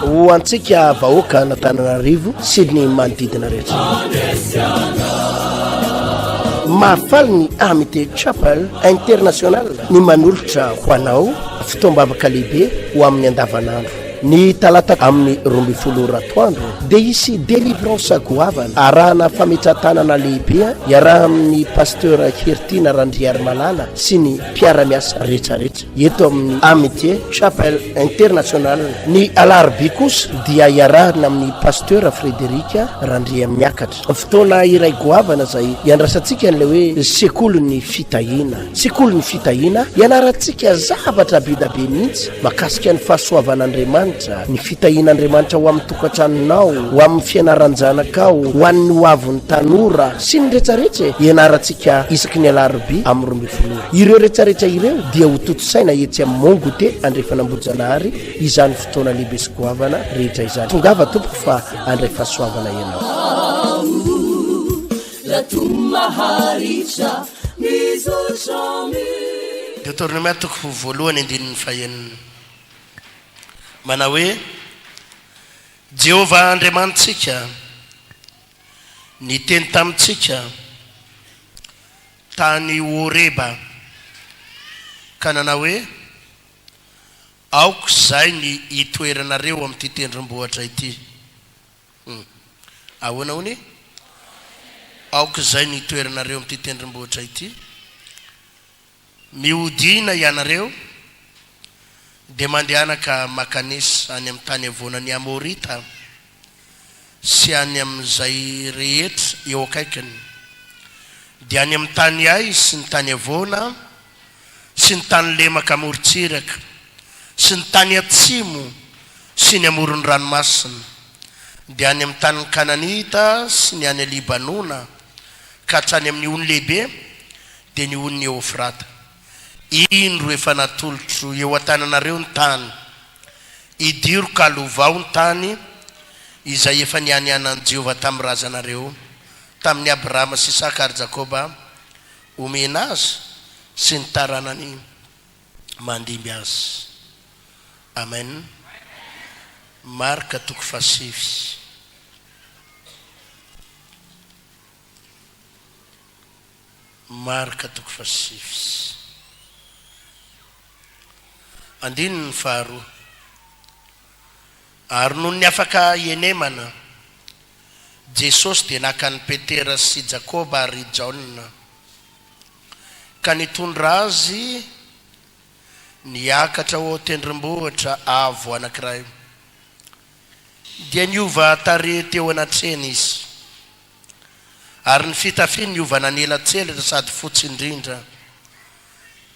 Ho antsika vahoaka an'Antananarivo sy ny manodidina rehetra. Mahafaly ny Amity Chapel International ny manolotra ho anao fotoam-bavaka lehibe ho amin'ny andavanandro. Ny talata amin'ny 12 ora atoandro dia hisy délivrance goavana arahana fametrahan-tanana lehibe iarahan'ny Pasteur Heritiana Randriarimalala sy ny mpiara-miasa rehetrarehetra eto amin'ny Amitié Chapel International. Ny alarobia kosa dia iarahana amin'ny Pasteur Frédéric Randriamiakatra. Fotoana iray goavana izay iandrasantsika an'ilay hoe sekolin'ny fitahiana. Sekolin'ny fitahiana, ianarantsika zavatra be da be mihitsy mahakasika ny fahasoavan'Andriamanitra, ny fitahian'Andriamanitra ho amin'ny tokantranonao, ho amin'ny fianaran-janakao, ho an'ny hoavin'ny tanora, sy ny retraretra e! Ianarantsika isaky ny alarobia amin'ny 12 ora. Ireo retraretra ireo dia ho tontosaina etsy amin'ny Mont Goûter Andrefan'Ambohijanahary izany fotoana lehibe sy goavana rehetra izany. Tongava tompoko fa handray fahasoavana ianao. Deoteronomia toko voalohany andininy fahenina manao hoe, Jehovah Andriamanitsika niteny tamintsika tany Horeba ka nanao hoe, Aoka izay ny hitoeranareo amin'ity tendrombohitra ity. Hum. Ahoana hono e? Aoka izay ny hitoeranareo amin'ity tendrombohitra ity. Mihodina ianareo, dia mandehana ka mankanesa any amin'ny tany havoanan'ny Amorita sy any amin'izay rehetra eo akaikiny, dia any amin'ny tany Ay sy ny tany havoana sy ny tany lemaka amorontsiraka sy ny tany atsimo sy ny amoron'ny ranomasina, dia any amin'ny tanin'ny Kananita sy ny any Libanona ka hatrany amin'ny ony lehibe, dia ny onin'i Eofrata. Indro efa natolotro eo an-tananareo ny tany, idiro ka lovao ny tany izay efa nianianan'i Jehovah tamin'ny razanareo, tamin'i Abrahama sy Isaka ary Jakoba, Omena azy sy ny taranany mandimby azy. Amen. Marka toko fahasivy. Marka toko fahasivy. Andininy faharoa. Ary nony afaka henemana, Jesosy dia naka an'i Petera sy Jakoba ary Jaona, ka nitondra azy niakatra ho ao tendrombohitra avo anankiray. Dia niova tarehy teo anatrehany izy, ary ny fitafiany niova nanelatselatra sady fotsy indrindra,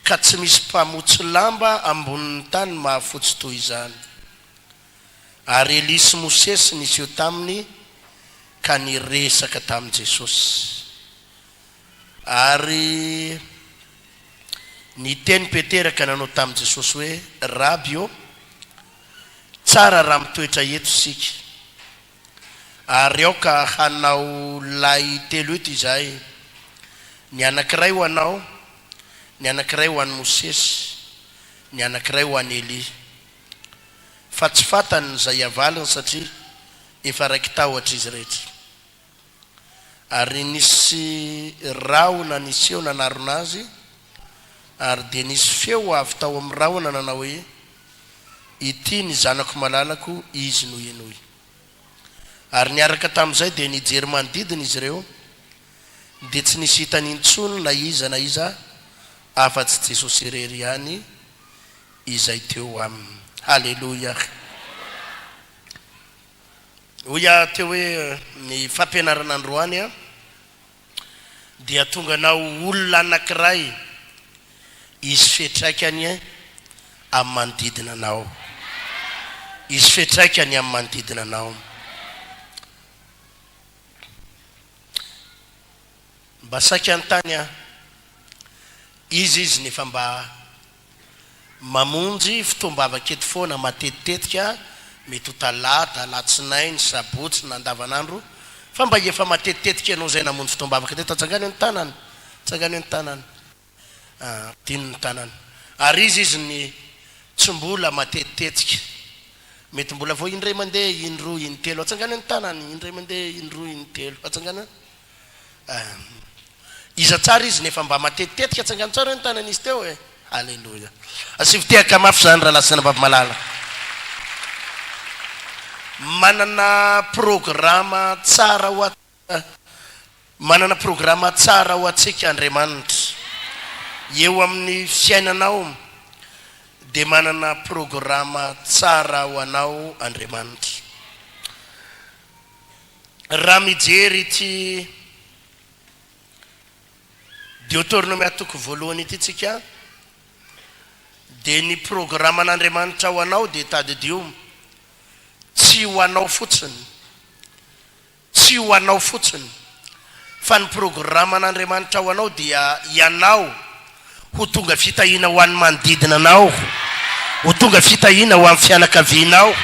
ka tsy misy mpamotsy lamba ambonin'ny tany mahafotsy toy izany. Ary Elia sy Mosesy niseho taminy ka niresaka tamin'i Jesosy. Ary niteny Petera ka nanao tamin'i Jesosy hoe, Raby ô, tsara raha mitoetra eto isika. Ary aoka hanao lay telo eto izahay, ny anankiray ho anao, ny anankiray ho an'i Mosesy, ny anankiray ho an'i Elia. Fa tsy fantany izay havaliny satria efa raiki-tahotra izy rehetra. Ary nisy rahona niseho nanarona azy, ary dia nisy feo avy tao amin'ny rahona nanao hoe, Ity ny Zanako malalako, Izy no henoy. Ary niaraka tamin'izay dia nijery manodidina izy ireo, dia tsy nisy hitany intsony na iza na iza afa-tsy Jesosy irery ihany izay teo aminy. Haleloia! Hoy aho teo hoe ny fampianarana androany dia tonga anao olona anankiray hisy fiantraikany amin'ny manodidina anao. Hisy fiantraikany amin'ny manodidina anao. Mba saika hanontany aho, iza izy nefa mba mamonjy fotoam-bavaka eto foana matetitetika, mety ho talata, alatsinainy, sabotsy na andavanandro, fa mba efa matetitetika ianao izay namonjy fotoam-bavaka teto, atsangano ny tanana, atsangano ny tanana. Dino ny tanana. Ary iza izy ny tsy mbola matetitetika? Mety mbola vao indray mandeha, indroa, intelo. Atsangano ny tanany, indray mandeha, indroa, intelo. Atsangano. Iza tsara izy nefa mba matetitetika? Atsangano tsara ny tanan'izy teo e. Aleloia. Asivo tehaka mafy izany rahalahy sy anabavy malala. Manana programa tsara ho Manana programa tsara ho antsika Andriamanitra. Eo amin'ny fiainanao dia manana programa tsara ho anao Andriamanitra. Raha mijery ity Deoteronomia toko voalohany ity tsika dia ny programan'Andriamanitra ho anao dia tadidio tsy ho anao fotsiny Tsy ho anao fotsiny, fa ny programan'Andriamanitra ho anao dia ianao ho tonga fitahiana ho an'ny manodidina anao, ho tonga fitahiana ho an'ny fianakavianao,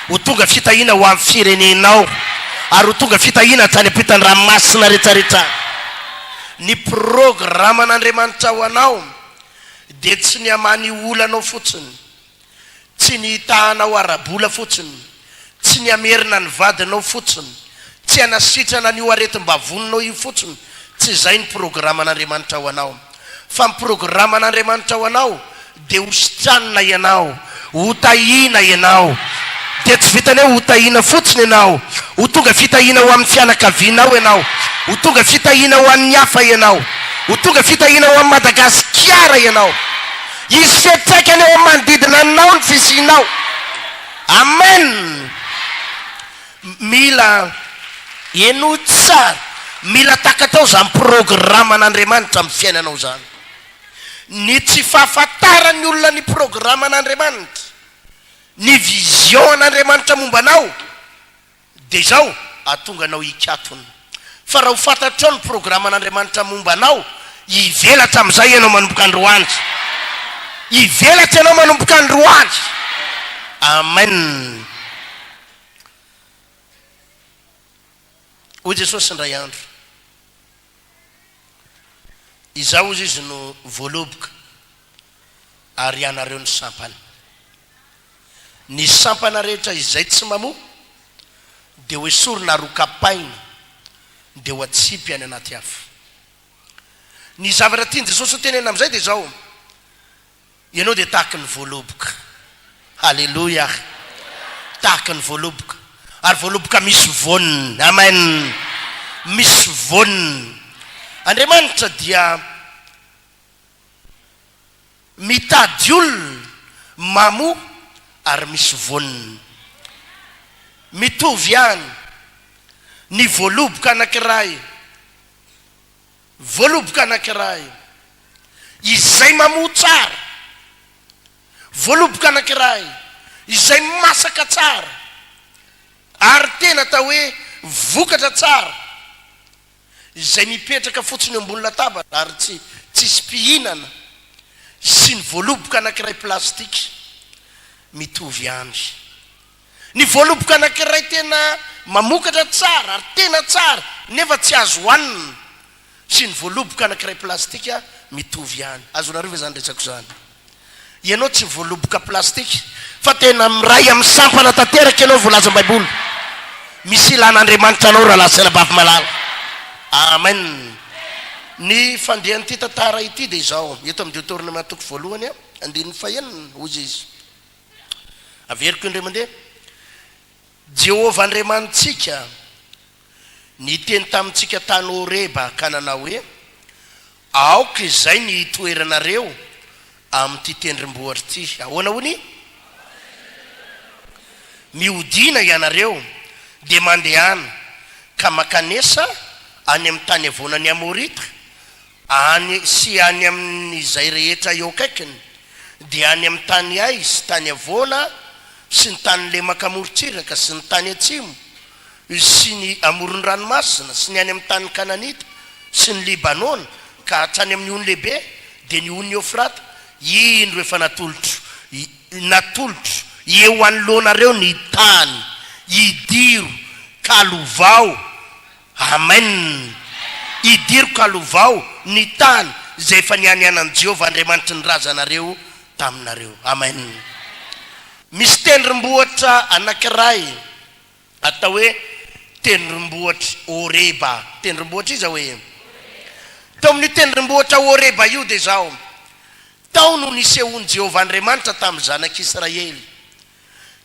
ho tonga fitahiana ho an'ny firenenao, ary ho tonga fitahiana hatrany ampitan-dranomasina rehetrarehetra. Ny programan'Andriamanitra ho anao dia tsy ny hamaha ny olanao fotsiny, Tsy ny hitahanao ara-bola fotsiny, tsy ny hamerina ny vadinao fotsiny, tsy hanasitrana an'io aretim-bavoninao io fotsiny, tsy izay ny programan'Andriamanitra ho anao. Fa ny programan'Andriamanitra ho anao dia ho sitranina ianao, ho tahiana ianao. Dia tsy vitan'ny hoe ho tahiana fotsiny ianao, ho tonga fitahiana ho amin'ny fianakavianao ianao, ho tonga fitahiana ho an'ny hafa ianao, ho tonga fitahiana ho an'i Madagasikara ianao. Hisy fiantraikany eo amin'ny manodidina anao ny fisianao. Amen! Mila henoy tsara, mila takatrao izany programan'Andriamanitra amin'ny fiainanao izany. Ny tsy fahafantaran'ny olona ny programan'Andriamanitra, ny vision an'Andriamanitra momba anao, Dia izao, hahatonga anao hikatona. Fa raha ho fantatrao ny programan'Andriamanitra momba anao, hivelatra amin'izay ianao manomboka androany. Hivelatra ianao manomboka androany. Amen. Hoy Jesosy indray andro, Izaho, hozy Izy, no voaloboka, ary ianareo no sampana. Ny sampana rehetra izay tsy mamoa dia ho esorina ary ho kapaina dia ho atsipy any anaty afo. Ny zavatra tian'i Jesosy ho tenenina amin'izay dia izao, Ianao dia tahaky ny voaloboka. Haleloia! Tahaky ny voaloboka. Ary voaloboka misy voany. Amen! Misy voany. Andriamanitra dia. Mitady olona mamoa ary misy vonona. Mitovy ihany ny voaloboka anankiray, voaloboka anankiray izay mamoa tsara, voaloboka anankiray izay masaka tsara ary tena atao hoe vokatra tsara. izay mipetraka fotsiny eo ambony latabatra ary tsy tsisy mpihinana sy ny voaloboka anankiray plastika mitovy ihany. Ny voaloboka anankiray tena mamokatra tsara ary tena tsara nefa tsy azo hohanina sy ny voaloboka anankiray plastika mitovy ihany. Azonareo ve izany resako izany? Ianao tsy voaloboka plastika fa tena miray amin'ny sampana tanteraka ianao voalazan'ny baiboly. Misy ilan'Andriamanitra anao rahalahy sy anabavy malala. Amen. Ny fandehan'ity tantara ity dia izao, eto amin'ny Deoteronomia toko voalohany andininy fahenina, hoy izy. Averiko indray mandeha. Jehovah Andriamanitsika niteny tamintsika tany Horeba ka nanao hoe, Aoka izay ny hitoeranareo amin'ity tendrombohitra ity. Ahoana hono i? Mihodina ianareo, dia mandehana, ka mankanesa any amin'ny tany havoanan'ny Amorita, any sy any amin'izay rehetra eo akaikiny, dia any amin'ny tany Ay sy tany havoana sy ny tany lemaka amorontsiraka sy ny tany atsimo sy ny amoron-dranomasina sy ny any amin'ny tanin'ny Kananita sy ny Libanona ka hatrany amin'ny ony lehibe, dia ny ony Eofrata, indro efa natolotro, natolotro eo anoloanareo ny tany, idiro ka lovao, Amen! Idiro ka lovao ny tany. izay efa nianianan'i Jehovah Andriamanitry ny razanareo taminareo. Amen. Misy tendrombohitra anankiray atao hoe tendrombohitr'i Horeba. Tendrombohitra iza hoe? Tao amin'io tendrombohitra Horeba io dia izao, tao no nisehoan'i Jehovah Andriamanitra tamin'ny zanak'Israely.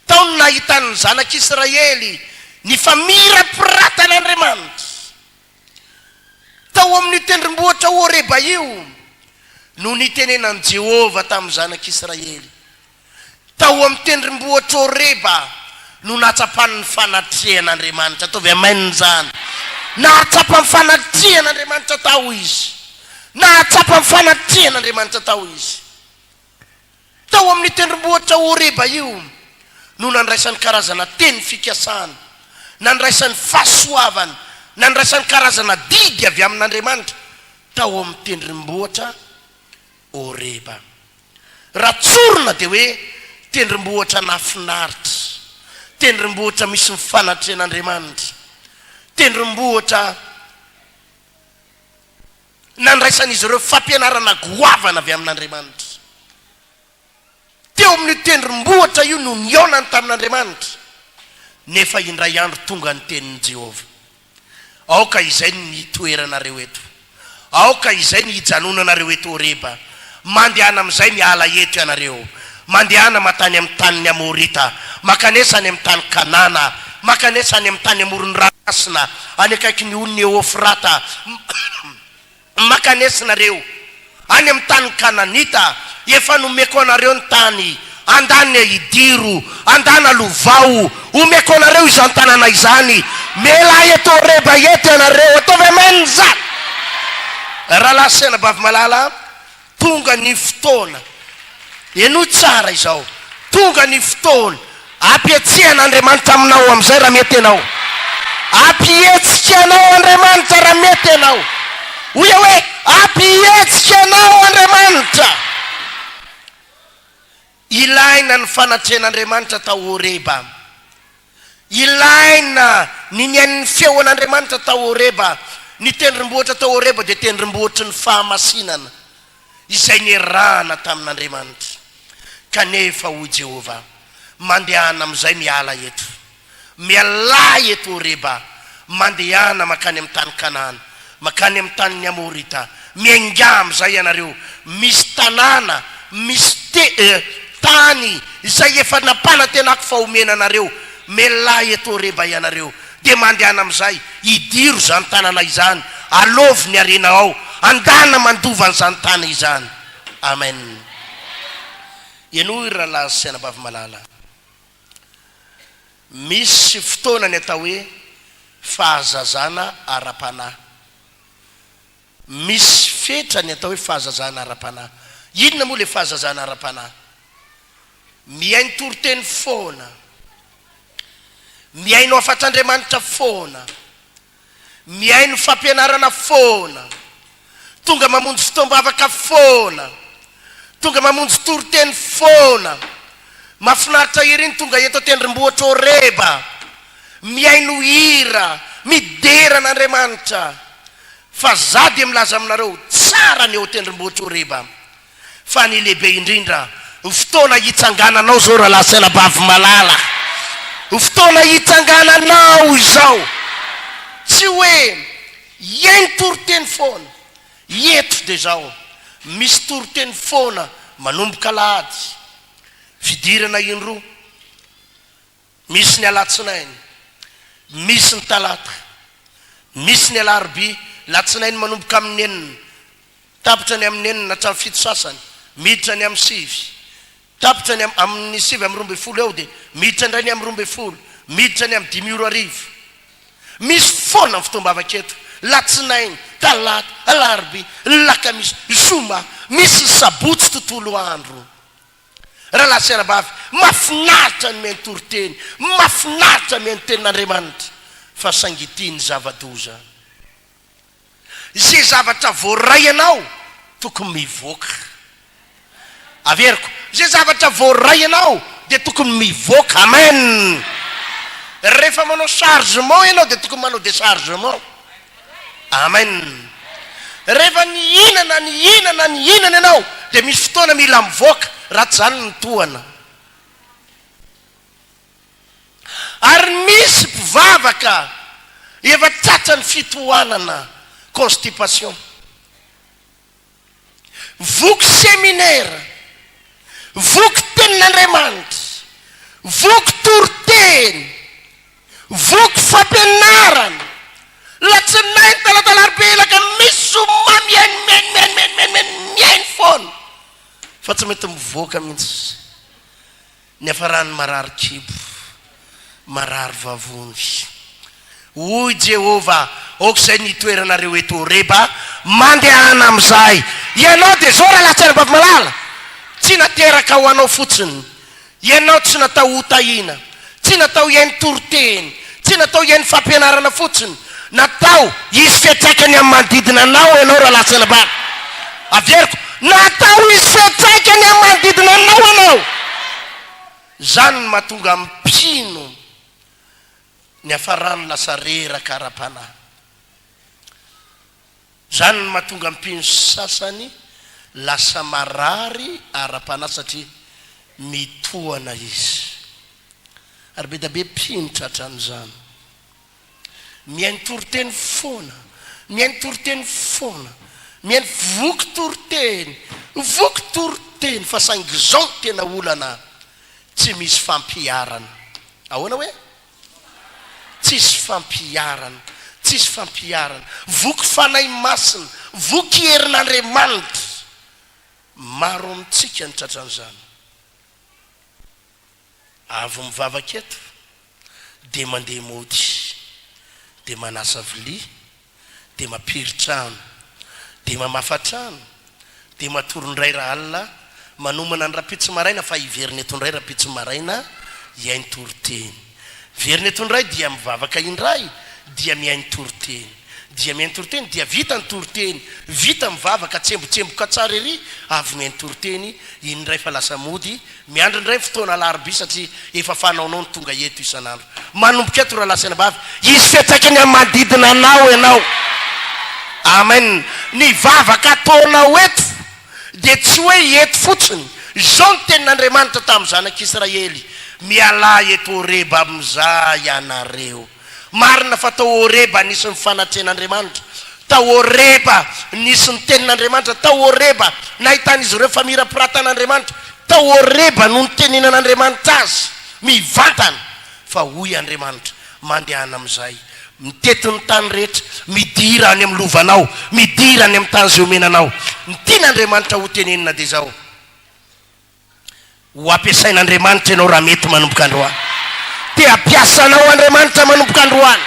Tao no nahitan'ny zanak'Israely ny famirapiratan'Andriamanitra. Tao amin'io tendrombohitra Horeba io no nitenenan'i Jehovah tamin'ny zanak'Israely. Tao amin'ny tendrombohitra Horeba no nahatsapany ny fanatrehan'Andriamanitra. Ataovy amen izany. Nahatsapa ny fanatrehan'Andriamanitra tao izy. Nahatsapa ny fanatrehan'Andriamanitra tao izy. Tao amin'io tendrombohitra Horeba io no nandraisany karazana teny fikasana, nandraisany fahasoavana, nandraisany karazana didy avy amin'Andriamanitra tao amin'ny tendrombohitra Horeba. Raha tsorina dia hoe tendrombohitra nahafinaritra, tendrombohitra misy ny fanatrehan'Andriamanitra, tendrombohitra nandraisan'izy ireo fampianarana goavana avy amin'Andriamanitra. Teo amin'io tendrombohitra io no nihaonany tamin'Andriamanitra, nefa indray andro tonga ny tenin'i Jehovah. Aoka izay ny hitoeranareo eto. Aoka izay ny hijanonanareo eto Horeba. Mandehana amin'izay miala eto ianareo. Mandehana mankany amin'ny tanin'ny Amorita. Mankanesa any amin'ny tany Kanana. Mankanesa any amin'ny tany amoron'ny ranomasina, any akaikin'ny onin'i Eofrata. Mankanesa nareo any amin'ny tany Kananita, efa nomeko anareo ny tany, andana idiro, andana lovao, omeko anareo izany tanàna izany, mialà eto Horeba eto ianareo, ataovy amen izany. Rahalahy sy anabavy malala, Tonga ny fotoana, henoy tsara izao, tonga ny fotoana ampihetsehan'Andriamanitra aminao amin'izay raha mety ianao. Ampihetsika anao Andriamanitra raha mety ianao. Hoy aho hoe, ampihetsika anao Andriamanitra. Ilaina ny fanatrehan'Andriamanitra tao Horeba. Ilaina ny nihaino ny feon'Andriamanitra tao Horeba. Ny tendrombohitra tao Horeba dia tendrombohitry ny fahamasinana, izay niarahana tamin'Andriamanitra. Kanefa hoy Jehovah, Mandehana amin'izay miala eto. Mialà eto Horeba, mandehana mankany amin'ny tany Kanana, mankany amin'ny tanin'ny Amorita. Miaingà amin'izay ianareo. Misy tanàna, misy te, eh, tany izay efa nampanantenako fa homena anareo. Mialà eto Horeba ianareo. Dia mandehana amin'izay, idiro izany tanàna izany, alaovy ny harena ao, andana mandova an'izany tany izany. Amen. Henoy ry rahalahy sy anabavy malala. Misy fotoana ny atao hoe fahazazana ara-panahy. Misy fetra ny atao hoe fahazazana ara-panahy. Inona moa ilay fahazazana ara-panahy? Mihaino toriteny foana, mihaino hafatr'Andriamanitra foana, Mihaino fampianarana foana. Tonga mamonjy fotoam-bavaka foana. Tonga mamonjy toriteny foana. Mahafinaritra ery ny tonga eto an-tendrombohitra Horeba. Mihaino hira, midera an'Andriamanitra. Fa za dia milaza aminareo, tsara ny eo an-tendrombohitra Horeba. Fa ny lehibe indrindra, ho fotoana hitsangananao izao rahalahy sy anabavy malala. Ho fotoana hitsangananao izao. Tsy hoe hihaino toriteny foana. Eto dia izao, misy toriteny foana manomboka alahady, fidirana indroa, misy ny alatsinainy, misy ny talata, misy ny alarobia, latsinainy manomboka amin'ny enina, Tapitra ny amin'ny enina hatramin'ny fito sasany, miditra ny amin'ny sivy. Tapitra ny amin'ny 19 eo dia miditra indray ny amin'ny 12, miditra ny amin'ny dimy ora hariva. Misy foana ny fotoam-bavaka eto, latsinainy, talata, alarobia, lakamisy, zoma, misy ny sabotsy tontolo andro. Rahalahy sy anabavy, mahafinaritra ny mihaino toriteny, mahafinaritra mihaino tenin'Andriamanitra, fa saingy ity ny zava-doza. Izay zavatra voaray anao tokony mivoaka. Averiko, izay zavatra voaray anao dia tokony mivoaka. Amen. Rehefa manao chargement ianao dia tokony manao déchargement. Amen. Rehefa nihinana, nihinana, nihinana ianao dia misy fotoana mila mivoaka, raha tsy izany mitohana. Ary misy mpivavaka efa tratran'ny fitohanana, constipation. Voky seminera, voky tenin'Andriamanitra, voky toriteny, voky fampianarana, latsinainy, talata, alarobia, alakamisy, zoma, mihaino, mihaino, mihaino, mihaino, mihaino, mihaino, mihaino foana fa tsy mety mivoaka mihitsy. Niafarany marary kibo, marary vavony. Hoy Jehovah, Aoka izay ny hitoeranareo eto Horeba, mandehana amin'izay. Ianao dia izao, rahalahy sy anabavy malala, tsy nateraka ho anao fotsiny. Ianao tsy natao hotahiana, tsy natao hihaino toriteny, tsy natao hihaino fampianarana fotsiny. Natao hisy fiantraikany amin'ny manodidina anao ianao, rahalahy sy anabavy. Averiko, natao hisy fiantraikany amin'ny manodidina anao ianao. Izany no mahatonga ny mpino niafarany lasa reraka ara-panahy. Izany no mahatonga ny mpino sasany lasa marary ara-panahy satria mitohana izy. Ary be dia be mpino tratran'izany. Mihaino toriteny foana, mihaino toriteny foana, mihaino voky toriteny, voky toriteny fa saingy izao no tena olana, tsy misy fampiharana. Ahoana hoe? Tsisy fampiharana, tsisy fampiharana. Voky Fanahy Masina, voky herin'Andriamanitra. Maro amintsika ny tratran'izany. Avy mivavaka eto dia mandeha mody, dia manasa vilia, dia mampiry trano, dia mamafa trano, dia matory indray rahalina, manomana ny rahampitso maraina fa hiverina eto indray rahampitso maraina hihaino toriteny. Miverina eto indray dia mivavaka indray dia mihaino toriteny. Dia mihaino toriteny dia vita ny toriteny, vita mivavaka, tsembotsemboka tsara ery avy mihaino toriteny, iny indray fa lasa mody, Miandry indray ny fotoana alarobia satria efa fanaonao ny tonga eto isan'andro. Manomboka eto rahalahy sy anabavy, hisy fiantraikany amin'ny manodidina anao ianao. Amen. Ny vavaka ataonao eto dia tsy hoe eto fotsiny. Izao ny tenin'Andriamanitra tamin'ny zanak'Israely, Mialà eto Horeba amin'izay ianareo. Marina fa tao Horeba nisy ny fanatrehan'Andriamanitra, tao Horeba nisy ny tenin'Andriamanitra, tao Horeba nahitan'izy ireo famirapiratan'Andriamanitra, tao Horeba no nitenenan'Andriamanitra azy mivantana fa hoy Andriamanitra, Mandehana amin'izay, mitety ny tany rehetra, midira any amin'ny lovanao, midira any amin'ny tany izay omena anao. Ny tian'Andriamanitra hotenenina dia izao. Ho ampiasain'Andriamanitra ianao raha mety manomboka androany. Te hampiasa anao Andriamanitra manomboka androany.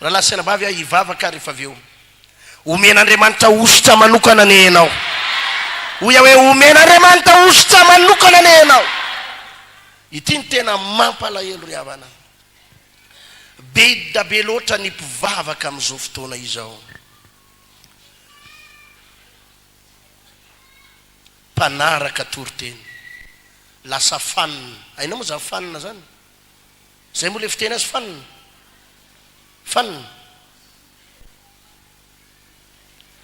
Rahalahy sy anabavy aho hivavaka rehefa avy eo. Omen'Andriamanitra hosotra manokana anie ianao. Hoy aho hoe omen'Andriamanitra hosotra manokana anie ianao. Ity no tena mampalahelo ry havana. Be da be loatra ny mpivavaka amin'izao fotoana izao. Mpanaraka toriteny. Lasa fan. Hainao moa zany fan zany? Zay moa le fiteny azy fan. Fan.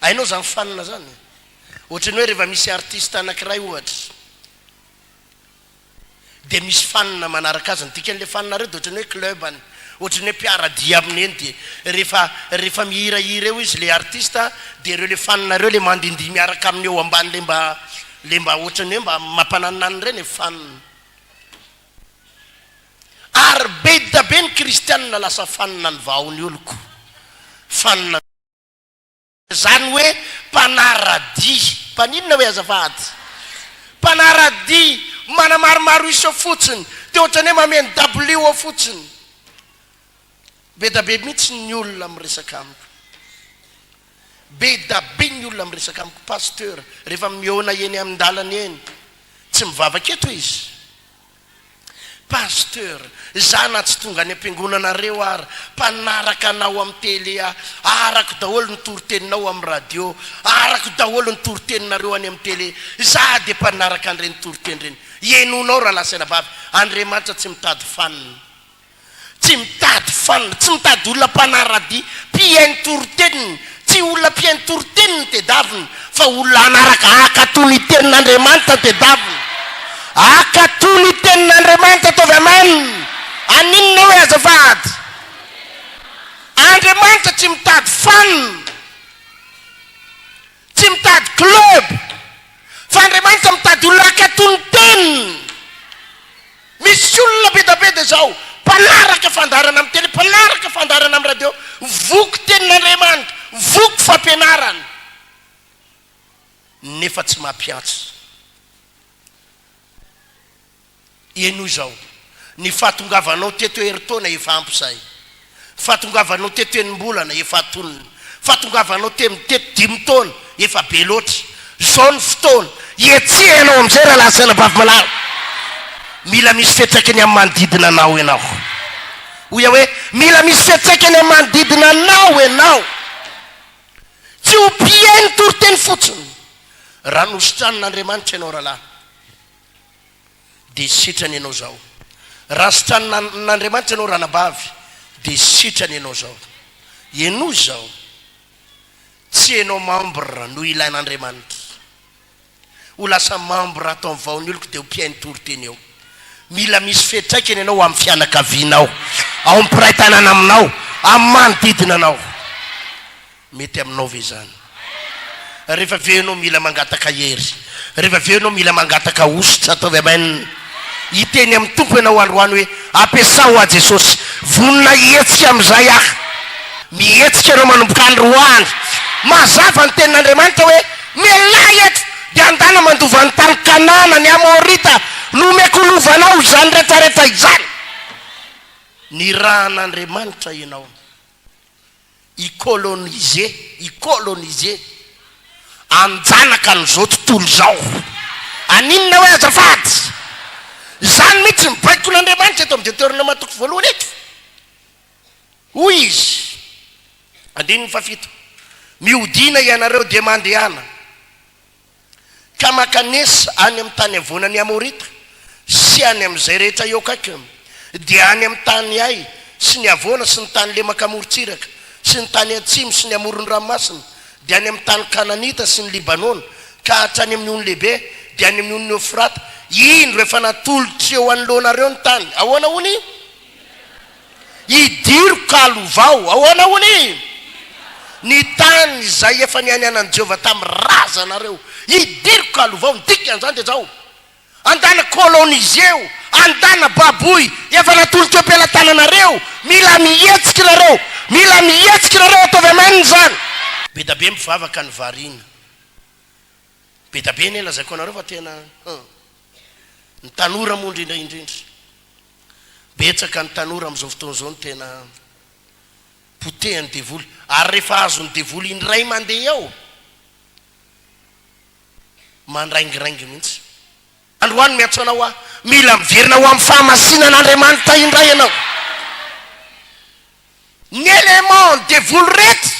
Hainao zany fan zany? Ohatran'ny hoe rehefa misy artiste anankiray ohatra. Dia misy fan manaraka azy, ny dikan'ilay fan reo dia ohatran'ny hoe club-ny, ohatran'ny hoe mpiara-dia aminy eny, dia rehefa rehefa mihirahira eo izy le artiste dia ireo le fan reo le mandindihy miaraka aminy eo ambany le mba le mba ohatran'ny hoe mba mampananinanina ireny e, fan. Ary be dia be ny kristianina lasa fan ny vahaon'ny oloko, fan. Zany hoe mpanaradia. Mpaninona hoe azafady? Mpanaradia, manamaromaro isa fotsiny, dia ohatran'ny hoe mameno dabilio ao fotsiny. Be da be mihitsy ny olona miresaka amiko. Be da be ny olona miresaka amiko, Pasteur, rehefa mihaona eny amin-dalana eny, tsy mivavaka eto izy. Pasteur, za na tsy tonga any am-piangonanareo ara, mpanaraka anao amin'ny télé aho, arako daholo ny toriteninao amin'ny radio, arako daholo ny toriteninareo any amin'ny télé, za dia mpanaraka an'ireny toriteny ireny. Henoinao rahalahy sy anabavy, Andriamanitra tsy mitady fan. Tsy mitady fan, tsy mitady olona mpanaradia, mpihaino toriteniny. Tsy olona mpihaino toriteny no tedavina fa olona hanaraka hankatò ny tenin'Andriamanitra no tedavina. Hankatò ny tenin'Andriamanitra ataovy amen. Aninona hoe azafady? Andriamanitra tsy mitady fan, tsy mitady club, fa Andriamanitra mitady olona hankatò ny teniny. Misy olona be da be dia izao, mpanaraka fandaharana amin'ny tele, mpanaraka fandaharana amin'ny radio, voky tenin'Andriamanitra, voky fampianarana, nefa tsy mampiantso. Henoy izao, ny fahatongavanao teto herintaona efa ampy izay, ny fahatongavanao teto enim-bolana efa antonony, ny fahatongavanao teto dimy taona efa be loatra. Izao ny fotoana, hihetsehanao amin'izay rahalahy sy anabavy malala. Mila misy fiantraikany amin'ny manodidina anao ianao. Hoy aho hoe, mila misy fiantraikany amin'ny manodidina anao ianao. Tsy ho mpihaino toriteny fotsiny. Raha nositranin'Andriamanitra ianao rahalahy, dia sitrana ianao izao. Raha sitranin'Andriamanitra ianao ranabavy, dia sitrana ianao izao. Henoy izao, tsy ianao membre no ilain'Andriamanitra. Ho lasa membre ato amin'ny vaon'ny oloko dia ho mpihaino toriteny eo. Mila misy fiantraikany ianao amin'ny fianakavianao, ao amin'ny mpiray tanàna aminao, amin'ny manodidina anao. Mety aminao ve izany? Rehefa avy eo ianao mila mangataka hery. Rehefa avy eo ianao mila mangataka hosotra, ataovy amen. Hiteny amin'ny Tompo ianao androany hoe, Ampiasao aho Jesosy. Vonona hihetsika amin'izay aho. Mihetsika ianao manomboka androany. Mazava ny tenin'Andriamanitra hoe, Mialà eto, dia andana mandova ny tany Kanana, ny Amorita, nomeko lovanao izany rehetrarehetra izany. Nirahan'Andriamanitra ianao. hi-coloniser, hi-coloniser, hanjanaka an'izao tontolo izao. Haninona hoe azafady? Izany mihitsy ny baikon'Andriamanitra eto amin'ny Deoteronoma toko voalohany eto. Hoy izy, andininy fahafito, Mihodina ianareo dia mandehana. Ka mankanesa any amin'ny tany havoanan'ny Amorita, sy any amin'izay rehetra eo akaikiny, dia any amin'ny tany Ay, sy ny havoana, sy ny tany lemaka amoron-tsiraka, sy ny tany atsimo, sy ny amoron'ny ranomasina, dia any amin'ny tany Kananita, sy ny Libanona, ka hatrany amin'ny ony lehibe, dia any amin'ny onin'i Eofrata, indro, efa natolotro eo anoloanareo ny tany. Ahoana hono? Idiro ka lovao. Ahoana hono e? Ny tany izay efa nianianan'i Jehovah tamin'ny razanareo. Idiro ka lovao. Ny dikan'izany dia izao, Andana coloniser-o, andana baboy, efa natolotra eo am-pelatananareo. Mila mihetsika nareo. Mila mihetsika nareo, ataovy amen izany. Be da be mivavaka ny variana. Be da be anie lazaiko anareo fa tena hum. Ny tanora moa indrindra indrindra. Betsaka ny tanora amin'izao fotoana izao no tena potehan'ny devoly. Ary rehefa azon'ny devoly indray mandeha eo, mandraingiraingy mihitsy. Androany miantso anao aho, mila miverina ho amin'ny fahamasinan'Andriamanitra indray ianao. Ny élément ny devoly rehetra,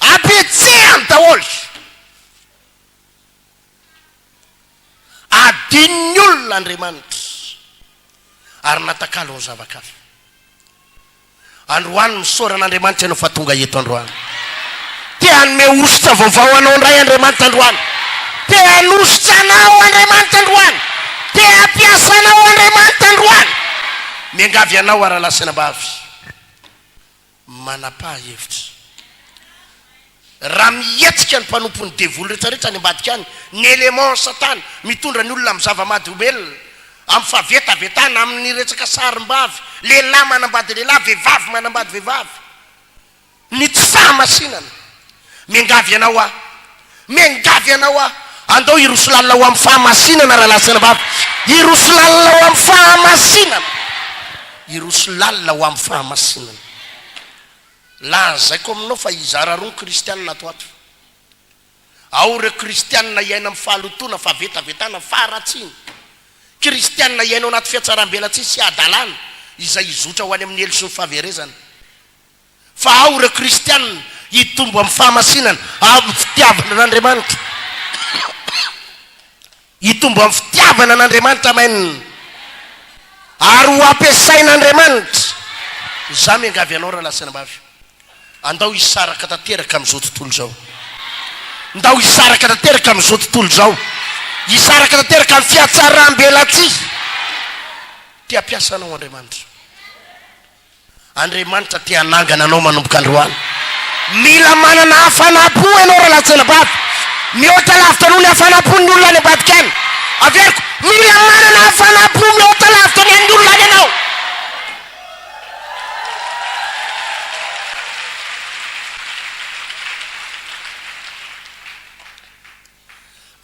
ampihetsehany daholo. Adinon'ny olona Andriamanitra ary natakalony zava-kafa. Androany misaora an'Andriamanitra ianao fa tonga eto androany. Te hanome hosotra vaovao anao indray Andriamanitra androany. Te hanosotra anao Andriamanitra androany. Te hampiasa anao Andriamanitra androany. Miangavy anao aho rahalahy sy anabavy. Manapaha hevitra. Raha mihetsika ny mpanompon'ny devoly rehetra rehetra any ambadika any, ny élément satana mitondra ny olona amin'ny zava-mahadomelina, amin'ny fahavetavetana, amin'ny resaka sarim-bavy, lehilahy manambady lehilahy, vehivavy manambady vehivavy, ny tsy fahamasinana. Miangavy anao aho, miangavy anao aho, andao hiroso lalina ho amin'ny fahamasinana rahalahy sy anabavy, hiroso lalina ho amin'ny fahamasinana, hiroso lalina ho amin'ny fahamasinana. Lazaiko aminao fa hizara roa ny kristianina ato ato. Ao ireo kristianina hiaina amin'ny fahalotoana, fahavetavetana, faharatsiana. Kristianina hiaina ao anaty fihatsaram-belatsihy sy hadalana, izay hizotra ho any amin'ny helo sy ny fahaverezana. Fa ao ireo kristianina hitombo amin'ny fahamasinana, amin'ny fitiavana an'Andriamanitra. Hitombo amin'ny fitiavana an'Andriamanitra, amen. Ary ho ampiasain'Andriamanitra. Izaho miangavy anao rahalahy sy anabavy. Andao hisaraka tanteraka amin'izao tontolo izao. Ndao hisaraka tanteraka amin'izao tontolo izao. Hisaraka tanteraka amin'ny fihatsaram-belatsihy. Te hampiasa anao Andriamanitra. Andriamanitra te hanangana anao manomboka androany. Mila manana hafanam-po ianao rahalahy sy anabavy. Mihoatra lavitra noho ny hafanam-pon'ny olona any ambadika any. Averiko, mila manana hafanam-po mihoatra lavitra ny an'ny olona any ianao.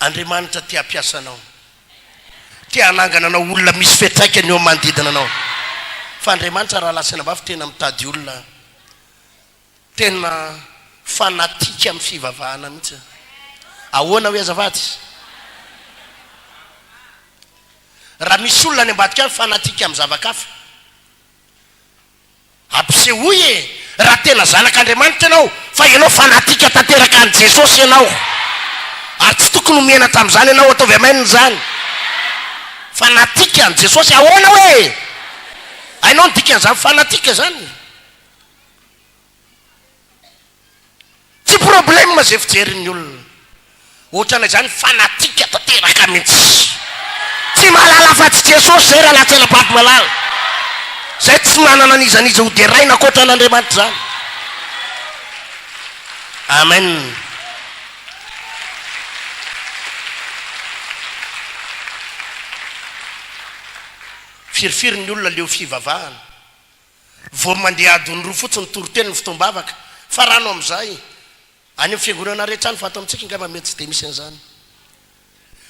Andriamanitra te hampiasa anao. Te hanangana anao olona misy fiantraikany eo amin'ny manodidina anao. Fa Andriamanitra rahalahy sy anabavy tena mitady olona tena fanatique amin'ny fivavahana mihitsy. Ahoana hoe azafady? Raha misy olona any ambadika any fanatique amin'ny zava-kafa. Ampisehoy e! Raha tena zanak'Andriamanitra ianao, fa ianao fanatika tanteraka an'i Jesosy ianao. Ary tsy tokony ho menatra amin'izany ianao, ataovy amen izany. Fanatika an'i Jesosy, ahoana hoe? Hainao ny dikan'izany fanatika izany? Tsy problème ze fijerin'ny olona. Ohatranay zany fanatique tanteraka mintsy. Tsy mahalala afa-tsy Jesosy zay rahalahy Tselabato malala. Zay tsy manana an'iza n'iza ho deraina ankoatra an'Andriamanitra zany. Amen. Firifiry ny olona leo fivavahana. Vao mandeha adiny roa fotsiny toriteny ny fotoam-bavaka. Farano amin'izay. Any amin'ny fiangonana rehetra any fa ato amintsika angamba mety tsy dia misy an'izany.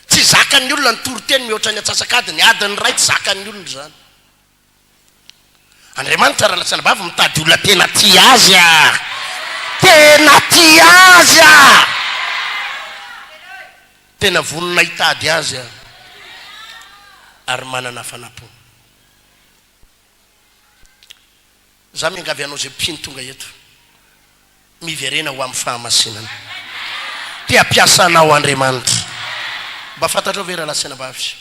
Tsy zakan'ny olona ny toriteny mihoatra ny antsasak'adiny. Adiny iray tsy zakan'ny olona izany. Andriamanitra rahalahy sy anabavy mitady olona tena tia Azy ah! Tena tia Azy ah! Tena vonona hitady Azy ah! Ary manana hafanam-po. Za miangavy anao zay mpino tonga eto, miverena ho amin'ny fahamasinana. Te hampiasa anao Andriamanitra. Mba fantatrao ve rahalahy sy anabavy?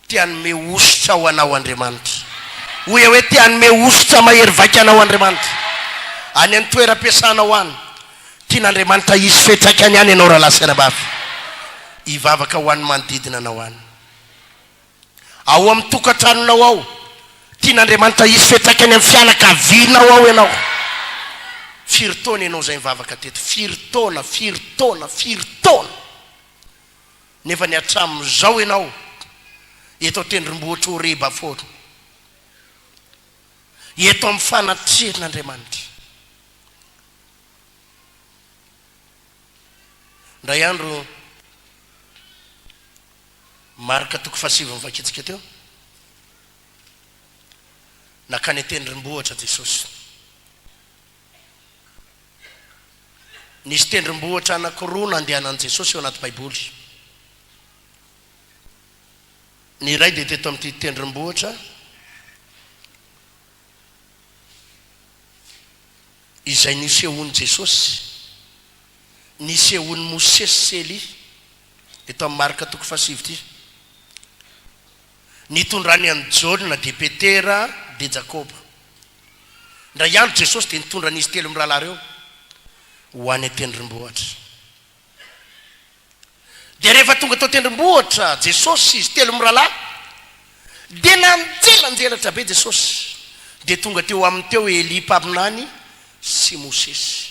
Te hanome hosotra ho anao Andriamanitra. Hoy aho hoe te hanome hosotra mahery vaika anao Andriamanitra. Any amin'ny toeram-piasanao any, tian'Andriamanitra hisy fiantraikany any ianao rahalahy sy anabavy. Hivavaka ho an'ny manodidina anao any. Ao amin'ny tokantranonao ao. Tian'Andriamanitra hisy fiantraikany amin'ny fianakavianao ao ianao. Firy taona ianao izay nivavaka teto? Firy taona, firy taona, firy taona. Nefa ny hatramin'izao ianao eto an-tendrombohitra Horeba foana. Eto amin'ny fanatrehan'Andriamanitra. Indray andro Marka toko fahasivy novakintsika teo. Nankany an-tendrombohitra Jesosy. Nisy tendrombohitra anankiroa nandehanan'i Jesosy eo anaty Baiboly. Ny iray dia teto amin'ity tendrombohitra izay nisehoan'i Jesosy, nisehoan'i Mosesy sy Elia, eto amin'ny Marka toko fahasivy ity. Nitondrany an'i Jaona dia Petera dia Jakoba. Indray andro Jesosy dia nitondra an'izy telo mirahalahy ireo ho any an-tendrombohitra. Dia rehefa tonga tao an-tendrombohitra Jesosy sy izy telo mirahalahy, dia nanjelanjelatra be Jesosy. Dia tonga teo aminy teo Elia mpaminany sy Mosesy.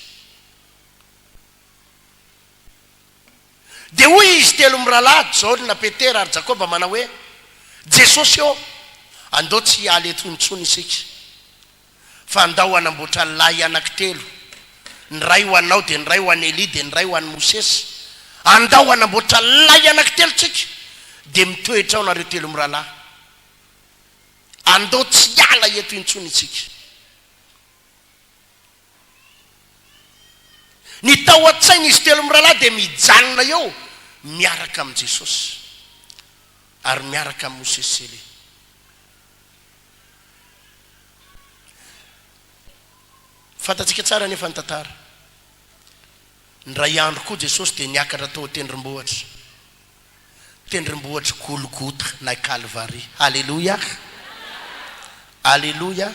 Dia hoy izy telo mirahalahy, Jaona, Petera ary Jakoba manao hoe, Jesosy ô, andao tsy hiala eto intsony isika, fa andao hanamboatra lay anankitelo, ny iray ho anao, dia ny iray ho an'i Elia, dia ny iray ho an'i Mosesy. Andao hanamboatra lay anankitelo tsika, dia mitoetra ao nareo telo mirahalahy. Andao tsy hiala eto intsony isika. Ny tao an-tsain'izy telo mirahalahy dia mijanona eo miaraka amin'i Jesosy ary miaraka amin'i Mosesy sy Elia. Fantatsika tsara anefa ny tantara. Indray andro koa Jesosy dia niakatra tao an-tendrombohitra, tendrombohitr'i Golgota na Kalvary. Aleloia! Aleloia!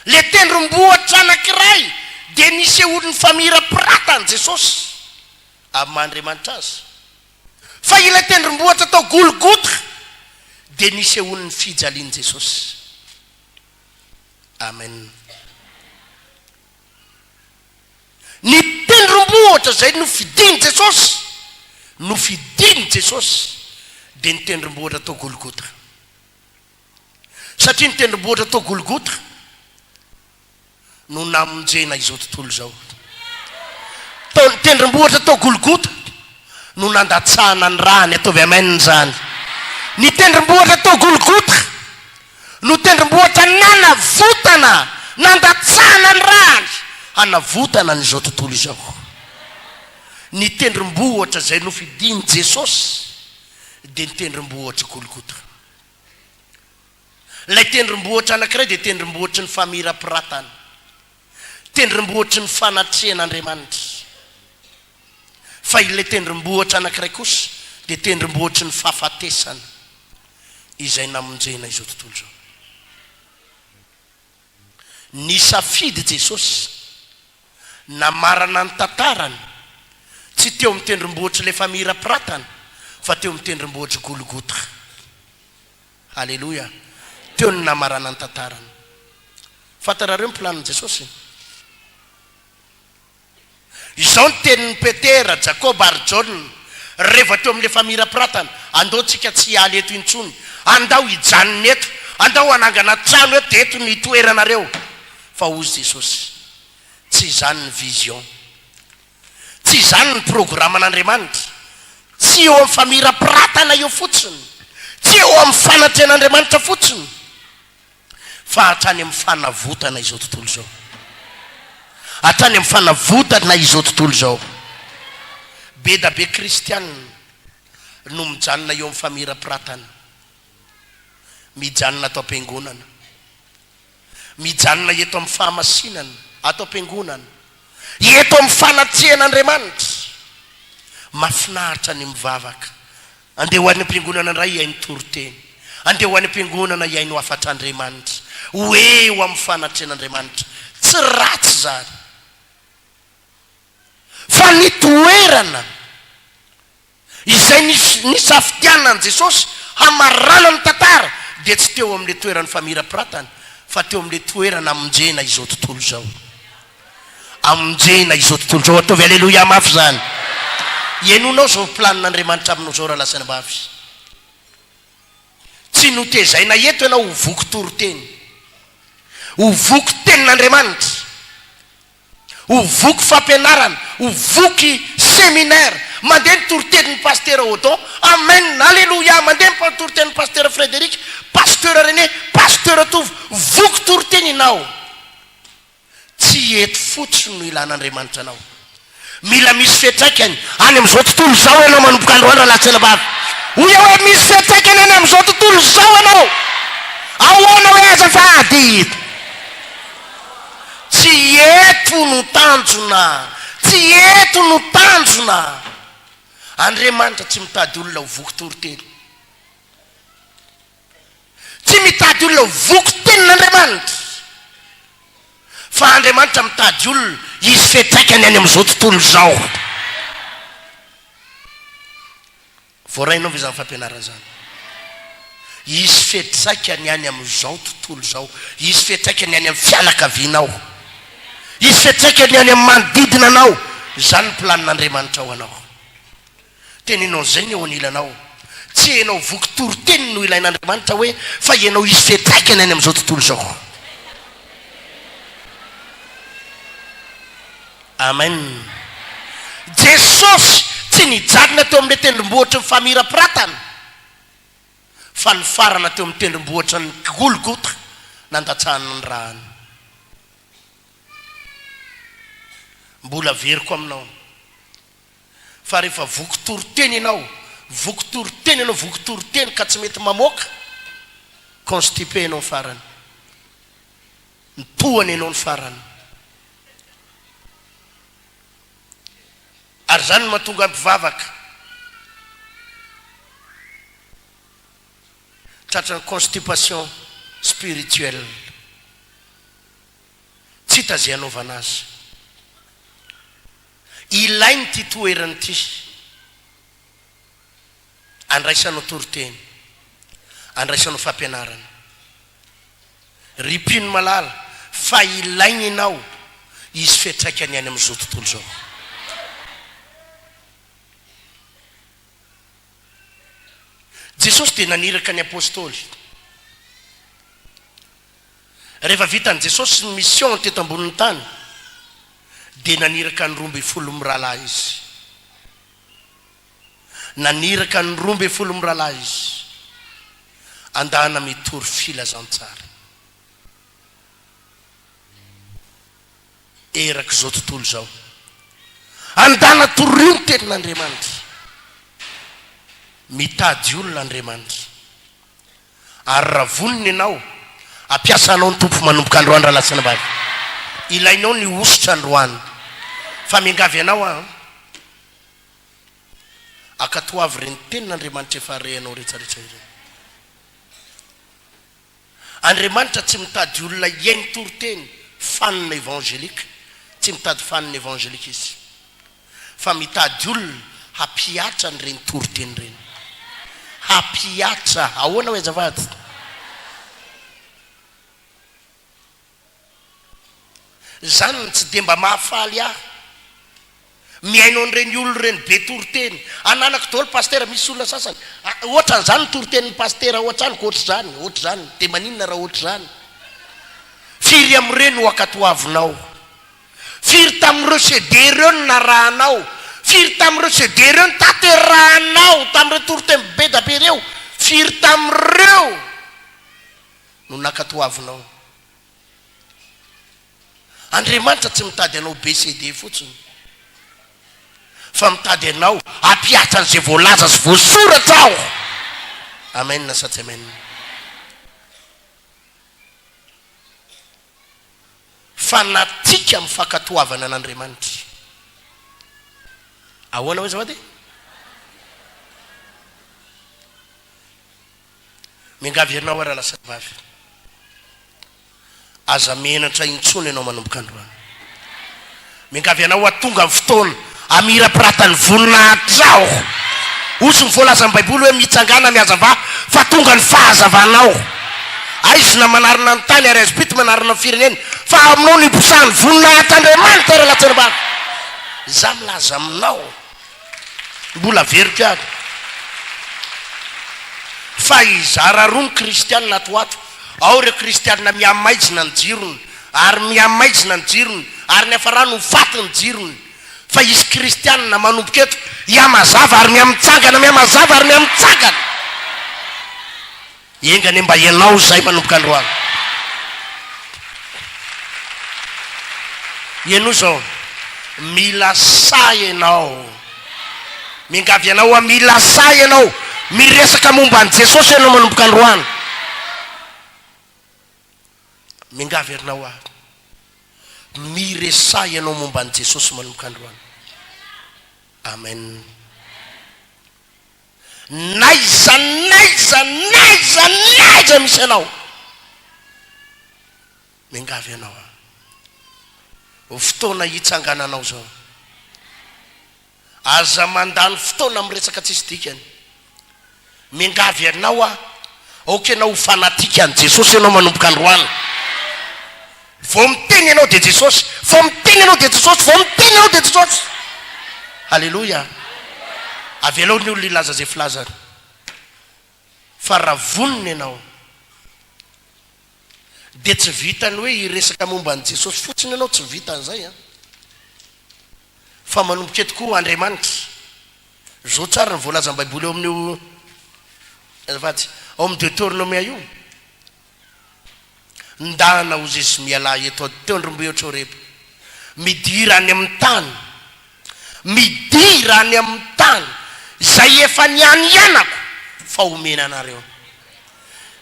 Le tendrombohitra anankiray dia nisehoan'ny famirapiratany Jesosy amin'ny maha Andriamanitra Azy. Fa ilay tendrombohitra tao Golgotha dia nisehoan'ny fijalian'i Jesosy. Amen. Ny tendrombohitra izay nofidin'i Jesosy, nofidin'i Jesosy, dia ny tendrombohitra tao Golgotha. Satria ny tendrombohitra tao Golgotha no namonjena izao tontolo izao. Tao ny tendrombohitra tao Golgotha no nandatsahana ny rany, ataovy amen izany. Ny tendrombohitra tao Golgotha no tendrombohitra nanavotana, nandatsahana ny rany hanavotana an'izao tontolo izao. Ny tendrombohitra izay nofidin'i Jesosy dia ny tendrombohitr'i Golgotha. Ilay tendrombohitra anankiray dia tendrombohitry ny famirapiratana, tendrombohitry ny fanatrehan'Andriamanitra. Fa ilay tendrombohitra anankiray kosa dia tendrombohitry ny fahafatesana izay namonjena izao tontolo izao. Nisafidy Jesosy namarana ny tantarany, tsy teo amin'ny tendrombohitr'ilay famirapiratana, fa teo amin'ny tendrombohitr'i Golgotha. Haleloia! Teo no namarana ny tantarany. Fantarareo ny planin'i Jesosy? Izao ny tenin'i Petera, Jakoba ary Jaona, rehefa teo amin'ilay famirapiratana, Andao tsika tsy hiala eto intsony. Andao hijanona eto. Andao hanangana trano eto, dia eto no hitoeranareo. Fa hozy Jesosy, Tsy izany ny vision. Tsy izany ny programan'Andriamanitra. Tsy eo amin'ny famirapiratana eo fotsiny. Tsy eo amin'ny fanatrehan'Andriamanitra fotsiny. Fa hatrany amin'ny fanavotana izao tontolo izao. Hatrany amin'ny fanavotana izao tontolo izao. Be da be kristianina no mijanona eo amin'ny famirapiratana. Mijanona ato am-piangonana. Mijanona eto amin'ny fahamasinana, ato am-piangonana. Eto amin'ny fanatrehan'Andriamanitra. Mahafinaritra ny mivavaka. Andeha ho any am-piangonana indray hihaino toriteny. Andeha ho any am-piangonana hihaino hafatr'Andriamanitra. Ho eo amin'ny fanatrehan'Andriamanitra. Tsy ratsy izany. Fa ny toerana izay nisafidianan'i Jesosy hamarana ny tantara dia tsy teo amin'ilay toeran'ny famirapiratana fa teo amin'ilay toerana hamonjena izao tontolo izao. Hamonjena izao tontolo izao. Ataovy aleloia mafy izany. Henonao izao planin'Andriamanitra aminao izao rahalahy sy anabavy. Tsy notezaina eto ianao ho voky toriteny. Ho voky tenin'Andriamanitra. Ho voky fampianarana, ho voky seminaire. Mandeha ny toritenin'i Pasitera Odon, Amen, Aleloia, mandeha ny toritenin'i Pasitera Frederic, Pasteur René, Pasteur Tovo, voky toriteny ianao. Tsy eto fotsiny no ilan'Andriamanitra anao. Mila misy fiantraikany any amin'izao tontolo izao ianao manomboka androany rahalahy sy anabavy. Hoy aho hoe misy fiantraikany any amin'izao tontolo izao ianao. Ahoana hoe azafady? Tsy eto no tanjona, tsy eto no tanjona. Andriamanitra tsy mitady olona ho voky toriteny. Tsy mitady olona ho voky tenin'Andriamanitra. Fa Andriamanitra mitady olona hisy fiantraikany any amin'izao tontolo izao. Voarainao ve izany fampianarana izany? Hisy fiantraikany any amin'izao tontolo izao. Hisy fiantraikany any amin'ny fianakavianao. Hisy fiantraikany any amin'ny manodidina anao. Izany ny planin'Andriamanitra ho anao. Teneno an'izay ny eo anilanao. Tsy ianao voky toriteny no ilain'Andriamanitra hoe fa ianao hisy fiantraikany any amin'izao tontolo izao. Amen. Jesosy tsy nijanona teo amin'ilay tendrombohitry ny famirapiratana, fa nifarana teo amin'ny tendrombohitra ny Golgotha nandatsahany ny rany. Mbola averiko aminao fa rehefa voky toriteny ianao, voky toriteny ianao, voky toriteny ka tsy mety mamoaka, constipé ianao farany. Mitohana ianao ny farany. Ary izany no mahatonga ahy mpivavaka. Tratran'ny constipation spirituelle. Tsy hita izay hanaovana azy. Ilaina ity toerana ity. Andraisanao toriteny. Andraisanao fampianarana. Ry mpino malala, fa ilaina ianao hisy fiantraikany any amin'izao tontolo izao. Jesosy dia naniraka ny Apostoly. Rehefa vitan'i Jesosy ny mission teto ambonin'ny tany, dia naniraka ny 12 mirahalahy Izy. Naniraka ny 12 mirahalahy Izy, andana mitory filazantsara erak'izao tontolo izao. Andana torio ny tenin'Andriamanitra. Mitady olona Andriamanitra. Ary raha vonona ianao, hampiasa anao ny Tompo manomboka androany rahalahy sy anabavy. Ilainao ny hosotra androany. Fa miangavy anao aho, ankatoavy ireny tenin'Andriamanitra efa rehanao rehetrarehetra ireny. Andriamanitra tsy mitady olona hihaino toriteny fanina évangélique, tsy mitady fanina évangélique Izy. Fa mitady olona hampihatra an'ireny toriteny ireny. Hampihatra. Ahoana hoy azafady? Izany no tsy dia mba mahafaly ahy. Mihaino an'ireny olona ireny be toriteny. Ananako daholo pasitera, misy olona sasany. Ohatran'izany ny toritenin'ny pasitera ao an-tranoko, ohatr'izany, ohatr'izany. Dia maninona raha ohatr'izany? Firy amin'ireny no ankatoavinao? Firy tamin'ireo CD ireo no narahanao? Firy tamin'ireo CD ireo no tanterahanao tamin'ireo toriteny be da be ireo? Firy tamin'ireo no nankatoavinao? Andriamanitra tsy mitady anao be CD fotsiny, fa mitady anao hampihatra an'izay voalaza sy voasoratra ao. Amen sa tsy amen? Fanatika amin'ny fankatoavana an'Andriamanitra. Ahoana hoy azafady e? Miangavy anao aho rahalahy sy rahavavy. Aza menatra intsony ianao manomboka androany. Miangavy anao aho tonga ny fotoana hamirapiratan'ny voninahitrao. Hozy ny voalazan'ny Baiboly hoe mitsangàna mihazavà fa tonga ny fahazavanao. Aizina manarona ny tany ary aizim-pito manarona ny firenena fa aminao no hiposahan'ny voninahitr'Andriamanitra ry Latsirambavy. Izaho milaza aminao, mbola averiko ihany, fa hizara roa ny kristianina ato ho ato. Ao ireo kristianina mihamaizina ny jirony ary mihamaizina ny jirony ary ny hafarany ho faty ny jirony. Fa hisy kristianina manomboka eto hihamazava ary mihamitsangana, mihamazava ary mihamitsangana. Enga anie mba ianao izay manomboka androany. Henoy izao, mila sahy ianao. Miangavy anao aho, mila sahy ianao. Miresaka momba an'i Jesosy ianao manomboka androany. Miangavy anao aho. Miresaha ianao momba an'i Jesosy manomboka androany. Amen. N'aiza n'aiza n'aiza n'aiza misy anao. Miangavy anao aho. Ho fotoana hitsangananao izao. Aza mandany fotoana amin'ny resaka tsisy dikany. Miangavy anao aho, aoka ianao ho fanatique an'i Jesosy ianao manomboka androany. Vao miteny ianao dia Jesosy, vao miteny ianao dia Jesosy, vao miteny ianao dia Jesosy. Haleloia. Avelao ny olona hilaza izay filazany. Fa raha vonona ianao, dia tsy vitan'ny hoe hiresaka momba an'i Jesosy fotsiny ianao, tsy vitan'izay an. Fa manomboka eto koa Andriamanitra. Zao tsara ny voalazan'ny Baiboly ao amin'io, azafady, ao amin'ny Deoteronomia io. Ndana hozy izy mialà eto an-tendrombohitra Horeba. Midira any amin'ny tany, midira any amin'ny tany izay efa nianianako fa homena anareo.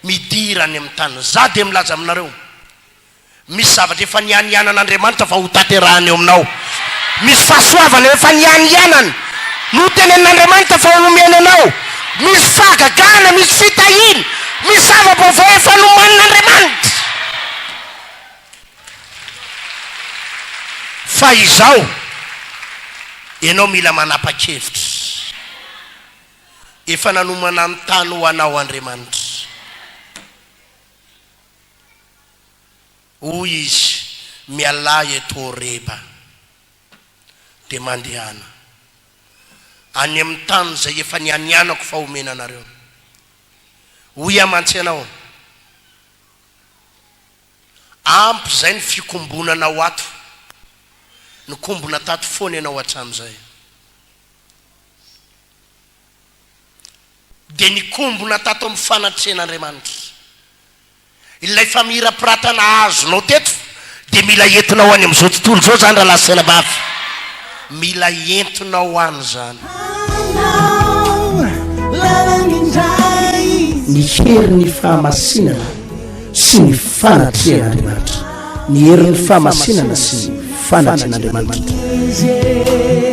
Midira any amin'ny tany. Za dia milaza aminareo, Misy zavatra efa nianianan'Andriamanitra fa hotanterahany eo aminao. Misy fahasoavana efa nianianany, notenenin'Andriamanitra fa homeny anao. Misy fahagagana, misy fitahiana, misy zava-baovao efa nomanin'Andriamanitra. Fa izao, ianao mila manapa-kevitra. Efa nanomana ny tany ho anao Andriamanitra. Hoy izy, Mialà eto Horeba, dia mandehana any amin'ny tany izay efa nianianako fa homena anareo. Hoy aho mantsy anao, Ampy izay ny fikombonanao ato. Nikombona tato foana ianao hatramin'izay. Dia nikombona tato amin'ny fanatrehan'Andriamanitra. Ilay famirapiratana azonao teto dia mila entinao any amin'izao tontolo izao izany rahalahy sy anabavy. Mila entinao any izany. Ny herin'ny fahamasinana sy ny fanatrehan'Andriamanitra. Ny herin'ny fahamasinana sy ny fanatrehan'Andriamanitra.